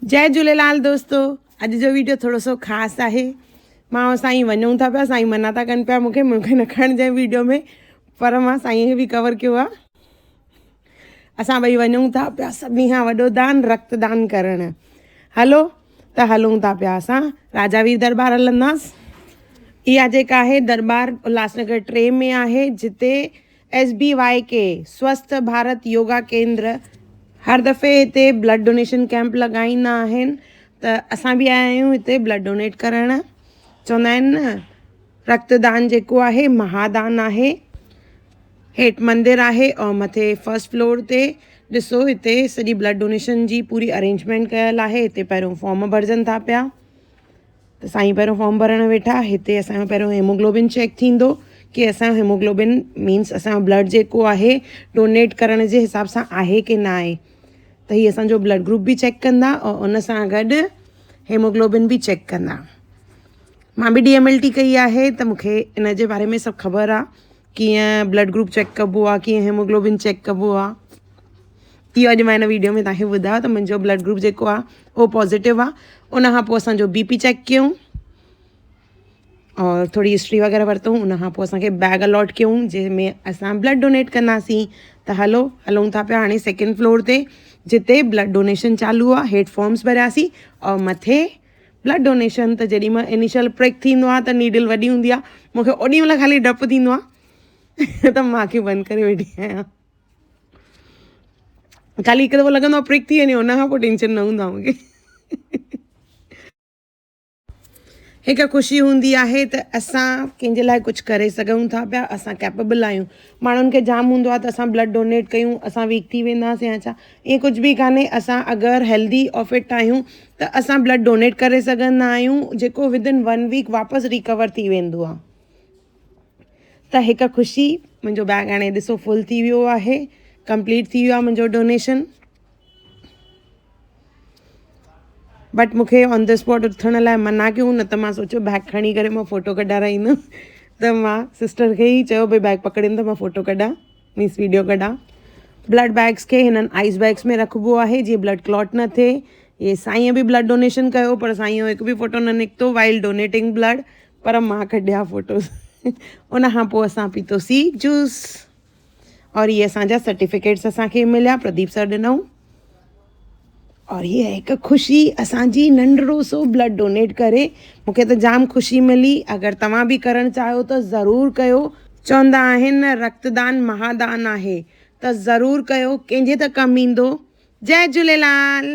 جئي جهوليلال دوستو اڄ جو ويڊيو ٿورو سو خاص آهي مان ۽ سائين وڃون ٿا پيا سائين منع ٿا ڪن پيا مونکي مونکي نه کڻجانء ويڊيو ۾ پر مان سائين کي به ڪور ڪيو آهي اسان ٻئي وڃون ٿا پيا سڀني کان وڏو دان رڪت دان ڪرڻ هلو ته هلون ٿا پيا اسان راجا وير دربار هلنداس اها جيڪا آهي دربار الهاس نگر 3 ۾ آهي جتي ايس بي وائي ڪي، سوسٿ ڀارت يوگا ڪيندر، هر دفعي هتي بلڊ ڊونيشن ڪيمپ لڳائيندا آهن ته اسان به آيا آهيون هتي بلڊ ڊونيٽ ڪرڻ چوندا آهن نه رڪت دان جيڪو آهي مهادان آهي هيٺ مندر آهي اور مٿي فرسٽ فلور تي ڏسو هتي سڄي بلڊ ڊونيشن جي پوري ارينجمينٽ ڪيل آهي هتي پهريون فارم ڀرجن ٿا پيا ته سائين پهريون فارم ڀرڻ ويٺا هتي اسان جو پهريون هيموگلوبن چيڪ ٿيندو ڪي اسان جو هيموگلوبن مينس اسان جو بلڊ جيڪو آهي ڊونيٽ ڪرڻ جي حساب سان آهي ڪي نه آهي ته هي اسان جو بلڊ گروپ به چيڪ ڪندا اور ان سان گڏ هيموگلوبن به چيڪ ڪندا مان به ڊي ايم ايل ٽي ڪئي آهي ته مونکي ان جي باري ۾ سڀ خبر آهي ڪيئن بلڊ گروپ چيڪ ڪبو آهي ڪيئن هيموگلوبن چيڪ ڪبو آهي اهو اڄ مان هن ويڊيو ۾ توهان کي ٻڌايو ته منهنجو بلڊ گروپ جيڪو آهي اهو پازيٽو آهي ان کان پوء اسانجو بي پي چيڪ ڪيون اور ٿوري هسٽري وغيره ورتون ان کان پوء اسانکي بيگ الاٽ ڪيون جنهن ۾ اسان بلڊ ڊونيٽ ڪنداسين ته هلو هلون ٿا پيا هاڻي سيڪنڊ فلور تي جتي بلڊ ڊونيشن چالو آهي هيٺ فارمس ڀرياسين اور مٿي بلڊ ڊونيشن ته جيڏي مهل انيشل پرڪ ٿيندو آهي ته نيڊل وڏي هوندي آهي مونکي اوڏي مهل خالي ڊپ ٿيندو آهي ته مان اکيون بند ڪري ويٺي آهيان خالي هڪ دفعو لڳندو آهي پرڪ ٿي وڃي ان کان پوء ٽينشن نه هوندو آهي مونکي هڪ خوشي هوندي آهي ته اسان ڪنهن جي لاء ڪجهه ڪري سگهون ٿا پيا اسان ڪيپيبل آهيون ماڻهن کي جام هوندو آهي ته اسان بلڊ ڊونيٽ ڪيون اسان ويڪ ٿي وينداسين يا ڇا ائين ڪجهه به ڪانهي اسان اگر هيلدي اور فٽ آهيون ته اسان بلڊ ڊونيٽ ڪري سگهندا آهيون جيڪو ود ان ون ويڪ واپس ريڪور ٿي ويندو آهي ته هڪ خوشي منهنجو بيگ هاڻي ڏسو فل ٿي ويو آهي ڪمپليٽ ٿي ويو آهي منهنجو ڊونيشن بٽ مون کي آن the spot اٿڻ لاء منع ڪيون نه ته مان سوچيو بيگ کڻي ڪري مان فوٽو ڪڍارائيندم ته مان سسٽر کي ئي چيو ڀئي بيگ پڪڙين ته مان فوٽو ڪڍان مينس ويڊيو ڪڍان بلڊ بيگس کي هنن آئس بيگس ۾ رکبو آهي جيئن بلڊ ڪلاٽ نه ٿئي هي سائينء به بلڊ ڊونيشن ڪيو پر سائينء جو هڪ به فوٽو نه نڪتو وائل ڊونيٽنگ بلڊ پر مان ڪڍيا فوٽوز ان کان پوء اسان پيتوسين جوس اور هي اسان جا سرٽيفڪيٽس اسان کي مليا پرديپ سر ڏنائون اور هي هڪ خوشي اسان جي ننڍڙو سو بلڊ ڊونيٽ ڪري مونکي ته جام خوشي ملي اگر توهان به ڪرڻ چاهيو ته ضرور ڪيو چوندا آهن رڪت دان مهادان آهي ته ضرور ڪيو ڪنهن جي ته ڪم ايندو جئي جهوليلال.